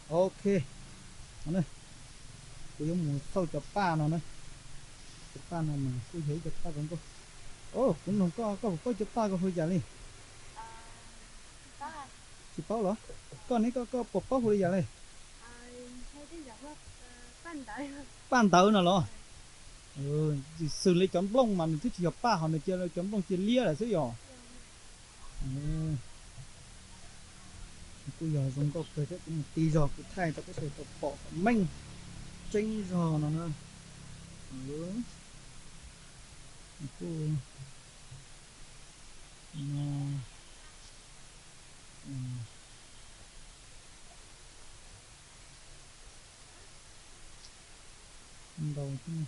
Ok, no na, kuv yuav mus xauj cov paj no na. Cov paj no mas kuj yog ib cov paj zoo nkauj. Kuv nug koj, koj puas paub cov paj ko hu yam li? Tsis paub los? Koj ne, koj, koj puas paub hu li yam li? Paj ntawv no los? Xws li cov nplooj mas nws twb tsis yog paj, ho nws cia cov nplooj cia liab lawm xwb yom. Kuj yog zoo nkauj kawg thiab, kuv mus ti zog kuv thaij rau peb sawv daws tau pom kom meej tseeb zog no na. Kuj no ntau thiab.